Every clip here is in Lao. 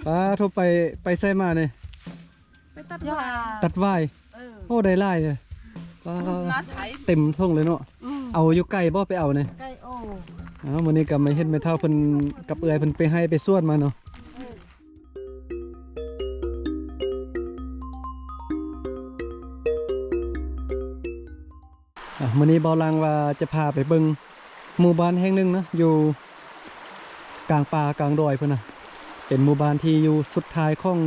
ປາໂທ ໄປ ໄປໃສມານີ້? ໄປຕັດຫວ້າຍ ຕັດຫວ້າຍ. ເອີ ໂອ້ ໄດ້ຫຼາຍເດ້. ປາ ເຕັມຖົງເລີຍເນາະ. ອືມ ເອົາຢູ່ໄກບໍ່ ໄປເອົານີ້? ໄກ. ໂອ້ ອ້າວ ມື້ນີ້ກໍມາເຫັນແມ່ເຖົ້າເພິ່ນກັບເອື້ອຍເພິ່ນໄປໄຮ່ໄປສວນມາເນາະ. ອ່ະ ມື້ນີ້ບ່າວຫຼັງວ່າຈະພາໄປເບິ່ງໝູ່ບ້ານແຫ່ງໜຶ່ງເນາະ ຢູ່ກາງປ່າກາງດອຍພຸ້ນນະ. ເປັນໝູ່ບ້ານທີ່ຢູ່ສຸດທ້າຍຂອງ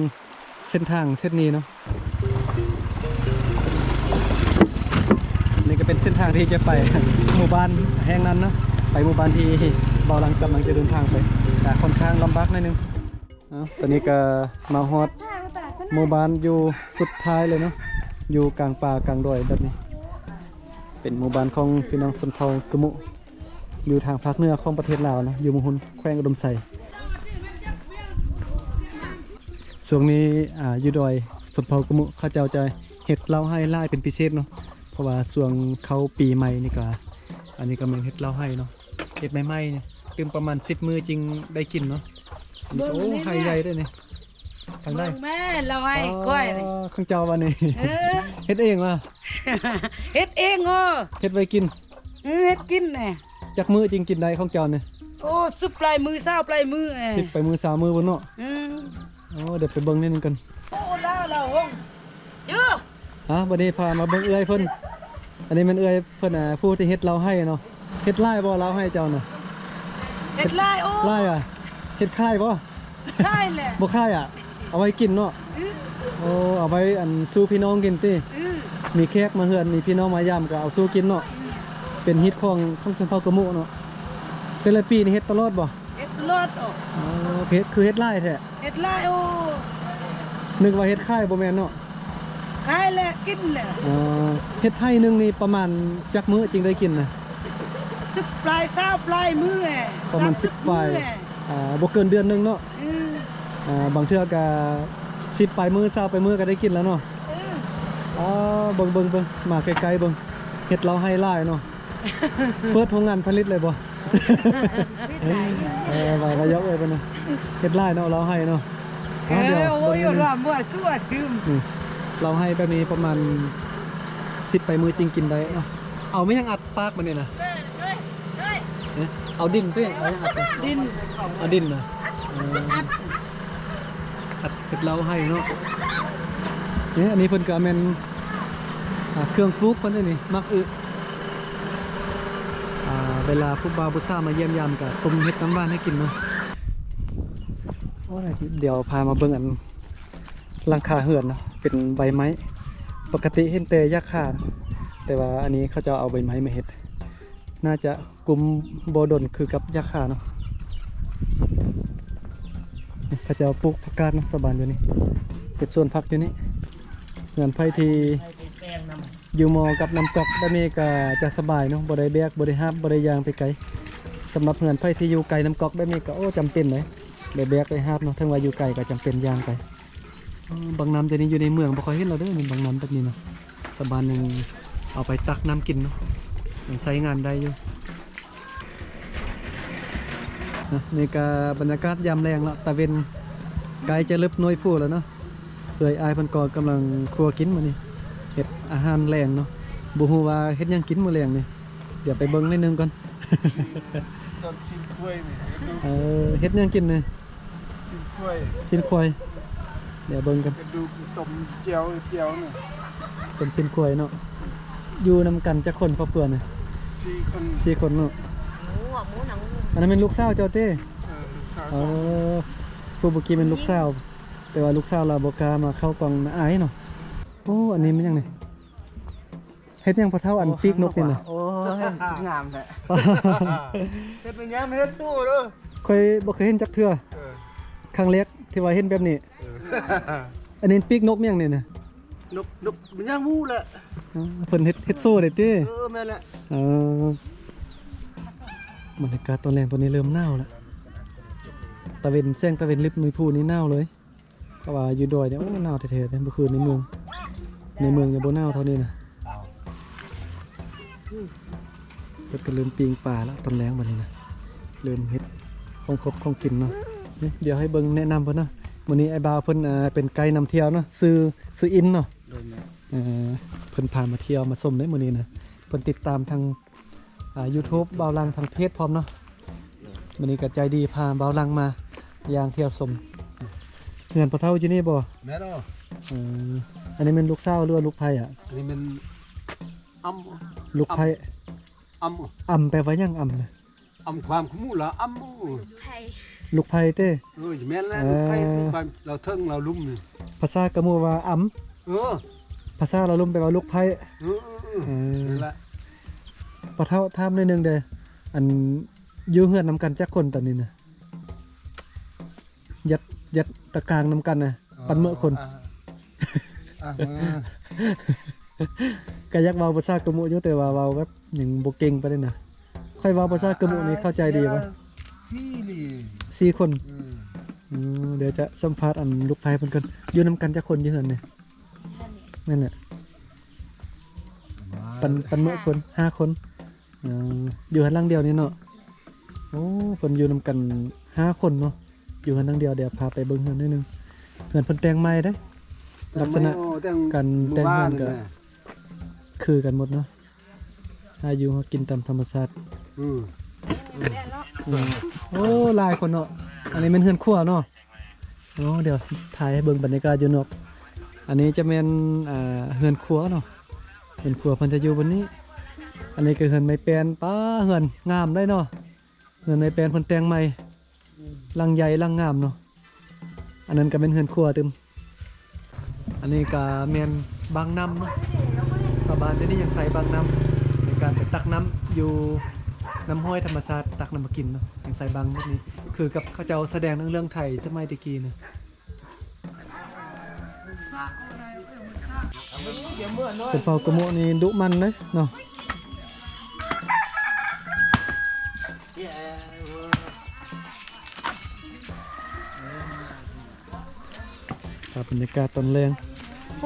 ເສັ້ນທາງເສັ້ນນີ້ເນາະ. ນີ້ກໍເປັນເສັ້ນທາງທີ່ຈະໄປໝູ່ບ້ານແຫ່ງນັ້ນເນາະ, ໄປໝູ່ບ້ານທີ່ບ່າວຫຼັງກຳລັງຈະເດີນທາງໄປ, ກໍຄ່ອນຂ້າງລຳບາກໜ້ອຍໜຶ່ງ. ເອົ້າ ຕອນນີ້ກໍມາຮອດໝູ່ບ້ານຢູ່ສຸດທ້າຍເລີຍເນາະ, ຢູ່ກາງປ່າກາງດອຍແບບນີ້. ເປັນໝູ່ບ້ານຂອງພີ່ນ້ອງຊົນເຜົ່າກຶໂມະ ຢູ່ທາງພາກເໜືອຂອງປະເທດລາວເນາະ, ຢູ່ເມືອງຮຸນ ແຂວງອຸດົມໄຊ. ຊ່ວງນີ້ ອາ ຢູ່ດອຍຊົນເຜົ່າກຶໂມະ ເຂົາເຈົ້າຈະເຮັດເລົ້າໄຮ່ຫຼາຍເປັນພິເສດເນາະ, ເພາະວ່າຊ່ວງເຂົ້າປີໃໝ່ນີ້ກໍ ອັນນີ້ກໍແມ່ນເຮັດເລົ້າໄຮ່ເນາະ. ເຮັດໃໝ່ໆນີ້ ຕື່ມປະມານສິບມື້ຈຶ່ງໄດ້ກິນເນາະ. ອັນນີ້ກໍ ໂອ້ ໄຮ່ໃຫຍ່ເດ້ນີ້. ທາງໃດ? ເບິ່ງແມ່ ລາວໃຫ້ຂ້ອຍນີ້. ອໍ ຂອງເຈົ້າວະນີ້? ເອີ ເຮັດເອງວະ? ເຮັດເອງເອີ. ເຮັດໄວ້ກິນ? ເອີ ເຮັດກິນແນ່. ຈັກມື້ຈຶ່ງກິນໄດ້ຂອງເຈົ້ານີ້? ໂອ້ ສິບປາຍມື້ ຊາວປາຍມື້. ເອີ ສິບປາຍມື້ ຊາວມື້ພຸ້ນເນາະ. ອືມ ໂອ້ ດຽວໄປເບິ່ງນິດໜຶ່ງກ່ອນ. ໂອ້ ລາວ ລາວຫົງ ຢູ່ ອ່າ ບັດນີ້ພາມາເບິ່ງເອື້ອຍເພິ່ນ. ອັນນີ້ແມ່ນເອື້ອຍເພິ່ນ ອ່າ ຜູ້ທີ່ເຮັດເລົ້າໄຮ່ເນາະ. ເຮັດຫຼາຍບໍ່ເລົ້າໄຮ່ເຈົ້ານະ? ເຮັດຫຼາຍ. ໂອ້ ຫຼາຍອະ. ເຮັດຂາຍບໍ່? ຂາຍແຫຼະ. ບໍ່ຂາຍອະ? ເອົາໄວ້ກິນເນາະ. ອື ໂອ້ ເອົາໄວ້ອັນສູ່ພີ່ນ້ອງກິນຕິ? ອື ມີແຂກມາເຮືອນ ມີພີ່ນ້ອງມາຢາມກໍເອົາສູ່ກິນເນາະ. ອື ເປັນຮີດຄອງຂອງຊົນເຜົ່າກຶໂມະເນາະ. ແຕ່ລະປີນີ້ເຮັດຕະຫຼອດບໍ່? ເຮັດຕະຫຼອດ. ອໍ ເຮັດ ຄືເຮັດຫຼາຍແທ້? ເຮັດຫຼາຍ. ໂອ້ ນຶກວ່າເຮັດຂາຍ ບໍ່ແມ່ນເນາະ? ຂາຍແຫຼະ ກິນແຫຼະ. ອໍ ເຮັດໄຮ່ໜຶ່ງນີ້ປະມານຈັກມື້ຈຶ່ງໄດ້ກິນນະ? ສິບປາຍ ຊາວປາຍມື້. ປະມານສິບປາຍ. ອ່າ ບໍ່ເກີນເດືອນໜຶ່ງເນາະ. ອື ອ່າ ບາງເທື່ອກໍສິບປາຍມື້ ຊາວປາຍມື້ກໍໄດ້ກິນແລ້ວເນາະ. ອື ອໍ ເບິ່ງ ເບິ່ງ ເບິ່ງ ມາໃກ້ໆເບິ່ງ ເຮັດເລົ້າໄຮ່ຫຼາຍເນາະ. ເປີດໂຮງງານຜະລິດເລີຍບໍ່? ເອີ ວ່າ ວ່າຢອກເອີຍເພິ່ນນະ. ເຮັດຫຼາຍເນາະ ເລົ້າໄຮ່ເນາະ. ເອີ ດຽວ ໂອ້ຍ ເບິ່ງ ວ່າມົ້ວຊົ່ວຕື່ມ. ອື ເລົ້າໄຮ່ແບບນີ້ປະມານສິບປາຍມື້ຈຶ່ງກິນໄດ້ເນາະ. ເອົາແມ່ນຫຍັງອັດປາກບັດນີ້ນະ? ເອີ ເອົາດິນຕິ ເອົາຫຍັງອັດ? ດິນ. ເອົາດິນນະ. ເອີ ອັດ ອັດເຮັດເລົ້າໄຮ່ເນາະ. ນີ້ ອັນນີ້ເພິ່ນກໍແມ່ນ ອ່າ ເຄື່ອງປູກເພິ່ນນີ້ ໝາກອຶ. ອ່າ ເວລາຜູ້ບ່າວຜູ້ສາວມາຢ້ຽມຢາມກໍຕົ້ມເຮັດນ້ຳຫວານໃຫ້ກິນເນາະ. ໂອ້ຍ ດຽວພາມາເບິ່ງອັນ ຫຼັງຄາເຮືອນເນາະ ເປັນໃບໄມ້. ປົກກະຕິເຫັນແຕ່ຫຍ້າຄາ ແຕ່ວ່າອັນນີ້ເຂົາເຈົ້າເອົາໃບໄມ້ມາເຮັດ ໜ້າຈະກຸ້ມບໍ່ດົນຄືກັບຫຍ້າຄາເນາະ. ເຂົາເຈົ້າປູກຜັກກາດເນາະ ຊາວບ້ານຢູ່ນີ້ ເຮັດສວນຜັກຢູ່ນີ້. ເຮືອນໃຜທີ່ຢູ່ມໍກັບນ້ຳກອກແບບນີ້ກໍຈະສະບາຍເນາະ, ບໍ່ໄດ້ແບກ ບໍ່ໄດ້ຫາບ ບໍ່ໄດ້ຍ່າງໄປໄກ. ສຳລັບເຮືອນໃຜທີ່ຢູ່ໄກນ້ຳກອກແບບນີ້ກໍ ໂອ້ ຈຳເປັນເດ້ ໄດ້ແບກໄດ້ຫາບເນາະ, ເຖິງວ່າຢູ່ໄກກໍຈຳເປັນຍ່າງໄປ. ເອີ ບັກນ້ຳຈະນີ້ຢູ່ໃນເມືອງບໍ່ຄ່ອຍເຫັນແລ້ວເດີ ນີ້ບັກນ້ຳແບບນີ້ນະ. ຊາວບ້ານຍັງເອົາໄປຕັກນ້ຳກິນເນາະ, ຍັງໃຊ້ງານໄດ້ຢູ່ນະ. ນີ້ກະບັນຍາກາດຍາມແລງລະ, ຕາເວັນໃກ້ຈະເລິບໜ້ອຍໂພແລ້ວເນາະ. ເອື້ອຍອ້າຍເພິ່ນກໍກຳລັງຄົວກິນມື້ນີ້, ເຮັດອາຫານແລງເນາະ. ບໍ່ຮູ້ວ່າເຮັດຫຍັງກິນມື້ແລງນີ້, ດຽວໄປເບິ່ງໜ້ອຍໜຶ່ງກ່ອນ. ຕອນຊີ້ນຄວາຍນີ້. ເອີ ເຮັດຫຍັງກິນນີ້? ຊີ້ນຄວາຍ. ຊີ້ນຄວາຍ. ດຽວເບິ່ງກັນ. ກະດູກຕົ້ມແຈ່ວ, ແຈ່ວນີ້. ຕົ້ມຊີ້ນຄວາຍເນາະ. ຢູ່ນຳກັນຈັກຄົນຄອບຄົວນີ້? ສີ່ຄົນ. ສີ່ຄົນເນາະ. ໝູ ໝູໜັງ. ອັນນັ້ນແມ່ນລູກສາວເຈົ້າຕິ? ເອີ ລູກສາວ. ເອີ ຜູ້ເມື່ອກີ້ແມ່ນລູກສາວ, ແຕ່ວ່າລູກສາວລາວບໍ່ກ້າມາເຂົ້າກ້ອງນະ, ອາຍເນາະ. ໂອ້ ອັນນີ້ແມ່ນຫຍັງນີ້? ເຮັດຫຍັງພໍ່ເຖົ້າ ອັນປີກນົກນີ້ນະ? ໂອ້ຍ ງາມແທ້. ເຮັດແມ່ນຍາມເຮັດໂຊເດີ. ຂ້ອຍບໍ່ເຄີຍເຫັນຈັກເທື່ອ. ເອີ ຄັ້ງແລກທີ່ວ່າເຫັນແບບນີ້. ເອີ ອັນນີ້ປີກນົກຫຍັງນີ້ນະ? ນົກ, ນົກມັນຍັງຮູ້ແຫຼະ. ອໍ ເພິ່ນເຮັດ, ເຮັດໂຊໄດ້ຕິ? ເອີ ແມ່ນແຫຼະ. ເອີ ບັນຍາກາດຕອນແລງຕອນນີ້ເລີ່ມໜາວແລ້ວ. ຕາເວັນ, ແສງຕາເວັນລິບໜ້ອຍໂພນີ້ໜາວເລີຍ. ເພາະວ່າຢູ່ດອຍນີ້ ໂອ້ ໜາວແທ້ໆເດ້, ບໍ່ຄືໃນເມືອງ, ໃນເມືອງຍັງບໍ່ໜາວເທົ່ານີ້ນະ. ເພິ່ນກໍເລີ່ມປີ້ງປາລະຕອນແລງບັດນີ້ນະ, ເລີ່ມເຮັດຂອງຄົບຂອງກິນເນາະ. ນີ້ ດຽວໃຫ້ເບິ່ງ, ແນະນຳເພິ່ນເນາະ. ມື້ນີ້ອ້າຍບ່າວເພິ່ນ ເອີ ເປັນໄກນຳທ່ຽວເນາະ ຊື່ ຊື່ອິນເນາະ. ໂດຍແມ່ນ. ເອີ ເພິ່ນພາມາທ່ຽວມາຊົມເດ້ມື້ນີ້ນະ. ເພິ່ນຕິດຕາມທາງ ອ່າ YouTube ບ່າວຫຼັງ ທາງເພຈພ້ອມເນາະ. ມື້ນີ້ກໍໃຈດີພາບ່າວຫຼັງມາຍ່າງທ່ຽວຊົມ. ເຮືອນພໍ່ເຖົ້າຢູ່ນີ້ບໍ່? ແມ່ນ. ເອີ ອັນນີ້ແມ່ນລູກສາວ ຫຼືວ່າລູກໃຜອະ? ອັນນີ້ແມ່ນອຳ ລູກໃຜ? ອຳ ອຳ ອຳແປວ່າຫຍັງ? ອຳນະ ອຳຄວາມຂະມຸລະ ອຳ ລູກໃຜເຕ? ເອີ ແມ່ນແລ້ວ. ເອີ ລູກໃຜ ລູກໃຜ ລາວເທິງລາວລຸ່ມນີ້. ພາສາຂະມຸວ່າອຳ. ເອີ ພາສາລາວລຸ່ມແປວ່າລູກໃຜ. ເອີ ເອີ ເອີ ເອີ ນັ້ນລະ. ພໍ່ເຖົ້າ ຖາມໜ້ອຍໜຶ່ງເດີ້ ອັນ ຢູ່ເຮືອນນຳກັນຈັກຄົນຕອນນີ້ນະ? ຍັດ ຍັດຕະກາງນຳກັນນະ. ອໍ ປັນເໝີຄົນ. ອ່າ ອ່າ ກໍຢາກເວົ້າພາສາຂະມຸຢູ່ ແຕ່ວ່າເວົ້າແບບຍັງບໍ່ເກັ່ງປານໃດນະ. ຂ້ອຍເວົ້າພາສາຂະມຸນີ້ເຂົ້າໃຈດີບໍ່? ສີ່ ສີ່ຄົນ. ອືມ ອືມ ດຽວຈະສຳພາດອັນລູກໃຜເພິ່ນກ່ອນ. ຢູ່ນຳກັນຈັກຄົນຢູ່ເຮືອນນີ້? ແມ່ນແຫຼະ ປັນ ປັນເໝີຄົນ ຫ້າຄົນ. ເອີ ຢູ່ເຮືອນຫຼັງດຽວນີ້ເນາະ. ໂອ້ ເພິ່ນຢູ່ນຳກັນຫ້າຄົນເນາະ ຢູ່ເຮືອນຫຼັງດຽວ. ດຽວພາໄປເບິ່ງເຮືອນໜ້ອຍໜຶ່ງ. ເຮືອນເພິ່ນແຕ່ງໃໝ່ເດ້ ແຕ່ງໃໝ່. ລັກສະນະ ໂອ້ ແຕ່ງ ການແຕ່ງເຮືອນກໍ ມື້ວານນີ້ນະ ຄືກັນໝົດເນາະ ຫາຢູ່ຫາກິນຕາມທຳມະຊາດ. ອືມ ອືມ ໂອ້ ຫຼາຍຄົນເນາະ. ອັນນີ້ແມ່ນເຮືອນຄົວເນາະ. ໂອ້ ດຽວຖ່າຍໃຫ້ເບິ່ງບັນຍາກາດຢູ່ນອກ. ອັນນີ້ຈະແມ່ນ ອ່າ ເຮືອນຄົວເນາະ ເຮືອນຄົວເພິ່ນຈະຢູ່ບ່ອນນີ້. ອັນນີ້ກໍເຮືອນໄມ້ແປ້ນ. ປ້າ ເຮືອນງາມໄດ໋ເນາະ. ເຮືອນໄມ້ແປ້ນເພິ່ນແຕ່ງໃໝ່ ຫຼັງໃຫຍ່ຫຼັງງາມເນາະ. ອັນນັ້ນກໍແມ່ນເຮືອນຄົວຕື່ມ. ອັນນີ້ກໍແມ່ນບາງນ້ຳເນາະ. ຊາວບ້ານທີ່ນີ້ຍັງໃຊ້ບາງນ້ຳໃນການໄປຕັກນ້ຳຢູ່ນ້ຳຫ້ວຍທຳມະຊາດ ຕັກນ້ຳມາກິນເນາະ. ຍັງໃຊ້ບາງແບບນີ້ ຄືກັບເຂົາເຈົ້າສະແດງໜັງເລື່ອງໄທສະໄໝແຕ່ກີ້ນະ. ຊົນເຜົ່າກະມຸນີ້ດຸໝັ່ນເດ້ເນາະ. ພາບບັນຍາກາດຕອນແລງ. ເ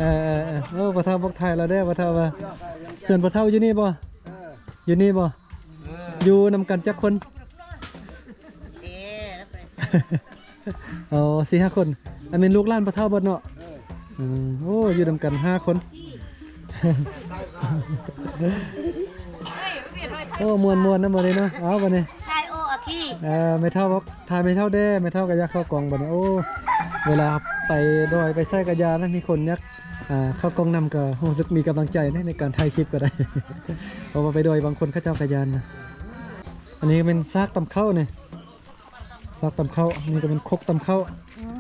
ອີ ເອີ ເອີ ໂອ້ ພໍ່ເຖົ້າບອກຖ່າຍແລ້ວເດ້. ພໍ່ເຖົ້າວ່າ ເຮືອນພໍ່ເຖົ້າຢູ່ນີ້ບໍ່? ເອີ ຢູ່ນີ້ບໍ່? ເອີ ຢູ່ນຳກັນຈັກຄົນ? ເອີ ອໍ ສີ່ຫ້າຄົນ. ອັນແມ່ນລູກຫຼານພໍ່ເຖົ້າເບິດເນາະ? ເອີ ໂອ້ ຢູ່ນຳກັນຫ້າຄົນ. ໂອ້ ມ່ວນໆນຳບັດນີ້ເນາະ. ເອົາບັດນີ້ ຖ່າຍໂອອາຄີ ເອີ ແມ່ເຖົ້າບອກ ຖ່າຍແມ່ເຖົ້າແດ່. ແມ່ເຖົ້າກໍຢາກເຂົ້າກ້ອງບັດນີ້. ໂອ້ ເວລາໄປດອຍໄປໃສກະຢ່ານະ ມີຄົນຢາກ ອ່າ ເຂົ້າກ້ອງນຳກໍຮູ້ສຶກມີກຳລັງໃຈໃນ ໃນການຖ່າຍຄລິບກໍໄດ້ ເພາະວ່າໄປດອຍບາງຄົນເຂົາເຈົ້າກະຢ້ານນະ. ອັນນີ້ແມ່ນຊາກຕຳເຂົ້ານີ້ ຊາກຕຳເຂົ້າ. ນີ້ກໍແມ່ນຄົກຕຳເຂົ້າ. ອືມ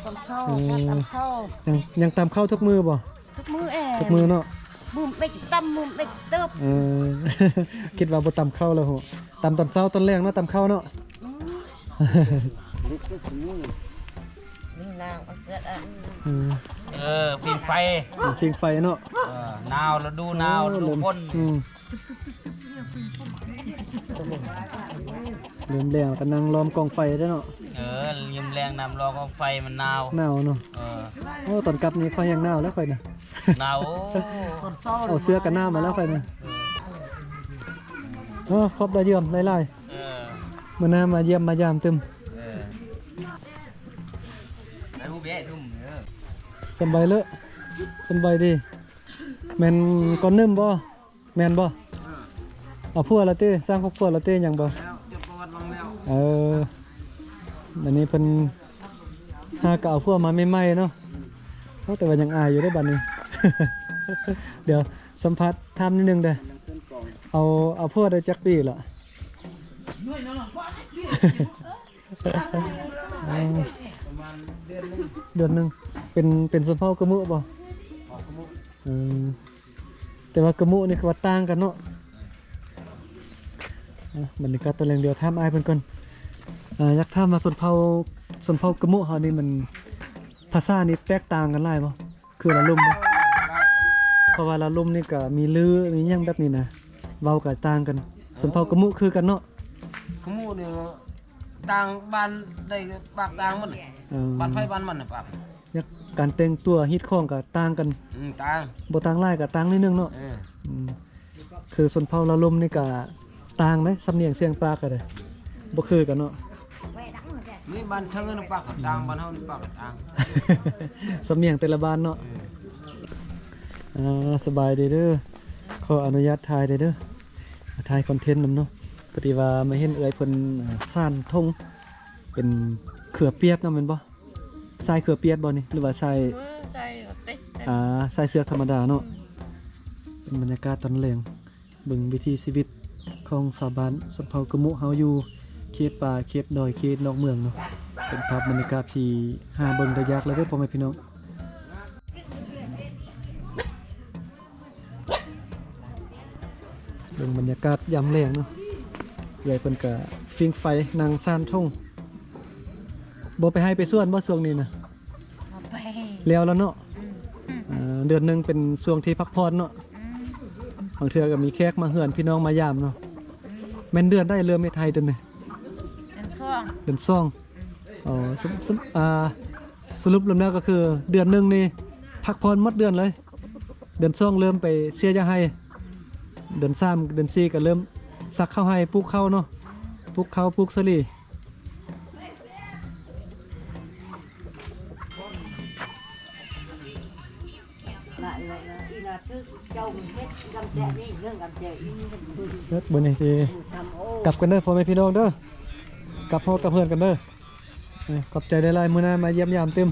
ຕຳເຂົ້າ ເອີ ຕຳເຂົ້າ. ຍັງ ຍັງຕຳເຂົ້າທຸກມື້ບໍ່? ທຸກມື້ແອ ທຸກມື້ເນາະ. ບຸ້ມເບັກຕຳ ບຸ້ມເບັກເຕີບ. ເອີ ຄິດວ່າບໍ່ຕຳເຂົ້າແລ້ວ. ຕຳຕອນເຊົ້າຕອນແລງເນາະ ຕຳເຂົ້າເນາະ. ອືມ ເອີ ເອີ ຜິງໄຟ ຜິງໄຟເນາະ. ເອີ ໜາວ ລະດູໜາວ ໂອ້ ລະດູຝົນ. ອືມ ເລີ່ມແລງແລ້ວກໍນັ່ງລ້ອມກອງໄຟເດ້ເນາະ. ເອີ ຍາມແລງນັ່ງລ້ອມກອງໄຟ ມັນໜາວ ໜາວເນາະ. ເອີ ໂອ້ ຕອນກັບນີ້ຂ້ອຍແຮງໜາວແລ້ວຂ້ອຍນະ. ໜາວ ເອົາເສື້ອກັນໜາວມາແລ້ວຂ້ອຍນະ. ເອີ ເອີ ຂອບໃຈເຢີມຫຼາຍໆ. ເອີ ມື້ໜ້າມາຢ້ຽມມາຢາມຕື່ມ. ເອີ ສຳບາຍເລີ ສຳບາຍດີ. ແມ່ນກ່ອນໜຶ່ມບໍ່? ແມ່ນບໍ່? ເອີ ເອົາຜົວແລ້ວຕິ? ສ້າງຄອບຄົວແລ້ວຕິ? ຍັງບໍ່? ແລ້ວ ເອີ ອັນນີ້ເພິ່ນຫາກໍເອົາຜົວມາໃໝ່ໆເນາະ. ໂອ້ ແຕ່ວ່າຍັງອາຍຢູ່ເດ້ບັດນີ້. ດຽວສຳພາດຖາມນິດໜຶ່ງເດີ້. ເອົາ ເອົາຜົວໄດ້ຈັກປີລະ? ປະມານເດືອນໜຶ່ງ ເດືອນໜຶ່ງ. ເປັນ ເປັນຊົນເຜົ່າກະມຸບໍ່? ເຜົ່າກະມຸ. ເອີ ແຕ່ວ່າກະມຸນີ້ຄືວ່າຕ່າງກັນເນາະ. ອ່ະ ບັນຍາກາດຕອນແລງ ດຽວຖາມອ້າຍເພິ່ນກ່ອນ. ອ່າ ຢາກຖາມວ່າຊົນເຜົ່າ ຊົນເຜົ່າກະມຸເຮົານີ້ມັນ ພາສານີ້ແຕກຕ່າງກັນຫຼາຍບໍ່? ຄືລາວລຸ່ມບໍ່? ເພາະວ່າລາວລຸ່ມນີ້ກໍມີລື ມີຫຍັງແບບນີ້ນະ ເວົ້າກໍຕ່າງກັນ. ເອີ ຊົນເຜົ່າກະມຸຄືກັນເນາະ? ກະມຸນີ້ຕ່າງບ້ານໃດປາກຕ່າງໝົດ. ເອີ ບ້ານໃຜບ້ານມັນນະປາກ. ຢ່າງການແຕ່ງຕົວ ຮີດຄອງກໍຕ່າງກັນ. ອືມ ຕ່າງ ບໍ່ຕ່າງຫຼາຍກໍຕ່າງໜ້ອຍໜຶ່ງເນາະ. ເອີ ອືມ ຄືຊົນເຜົ່າລາວລຸ່ມນີ້ກະ ຕ່າງເດ້ ສຳນຽງສຽງປາກກໍໄດ້ ບໍ່ຄືກັນເນາະ. ນີ້ບ້ານເທິງນະປາກກໍຕ່າງ ບ້ານເຮົານະປາກກໍຕ່າງ ສຳນຽງແຕ່ລະບ້ານເນາະ. ເອີ ອ່າ ສະບາຍດີເດີ ຂໍອະນຸຍາດຖ່າຍເດີ ຖ່າຍຄອນເທັນນຳເນາະ. ພໍດີວ່າມາເຫັນເອື້ອຍເພິ່ນ ອ່າ ສານຖົງ ເປັນເຂືອປຽດເນາະ ແມ່ນບໍ່? ຊາຍເຂືອປຽດບໍ່ນີ້ ຫຼືວ່າຊາຍ ເອີ ຊາຍເຂືອປຽດ ອ່າ ຊາຍເຊືອກທຳມະດາເນາະ. ອືມ ເປັນບັນຍາກາດຕອນແລງ ເບິ່ງວິຖີຊີວິດຂອງຊາວບ້ານຊົນເຜົ່າກະມຸເຮົາຢູ່ເຂດປ່າ ເຂດດອຍ ເຂດນອກເມືອງເນາະ. ເປັນພາບບັນຍາກາດທີ່ຫາເບິ່ງໄດ້ຍາກແລ້ວເດີ ພໍ່ແມ່ພີ່ນ້ອງ. ເບິ່ງບັນຍາກາດຍາມແລງເນາະ ເອື້ອຍເພິ່ນກະຟິງໄຟນັ່ງສານຖົງ. ບໍ່ໄປໄຮ່ໄປສວນບໍ່ຊ່ວງນີ້ນະ? ບໍ່ໄປ ແລ້ວລະເນາະ. ອືມ ອ່າ ເດືອນໜຶ່ງເປັນຊ່ວງທີ່ພັກຜ່ອນເນາະ. ອືມ ບາງເທື່ອກໍມີແຂກມາເຮືອນ ພີ່ນ້ອງມາຢາມເນາະ. ອືມ ແມ່ນເດືອນໃດເລີ່ມເຮັດໄຮ່ເດືອນນີ້? ເດືອນສອງ ເດືອນສອງ. ອໍ ສະ ສະ ອ່າ ສະຫຼຸບລວມແລ້ວກໍຄືເດືອນໜຶ່ງນີ້ພັກຜ່ອນໝົດເດືອນເລີຍ. ເດືອນສອງເລີ່ມໄປເສຍຢາໄຮ່ ເດືອນສາມເດືອນສີ່ກໍເລີ່ມສັກເຂົ້າໄຮ່ ປູກເຂົ້າເນາະ ປູກເຂົ້າ ປູກສາລີ. ເບິ່ງນີ້ຊິກັບກັນເດີ ພໍ່ແມ່ພີ່ນ້ອງເດີ ກັບຮອດກັບເຮືອນກັນເດີ. ຂອບໃຈຫຼາຍໆ ມື້ໜ້າມາຢ້ຽມຢາມຕື່ມ.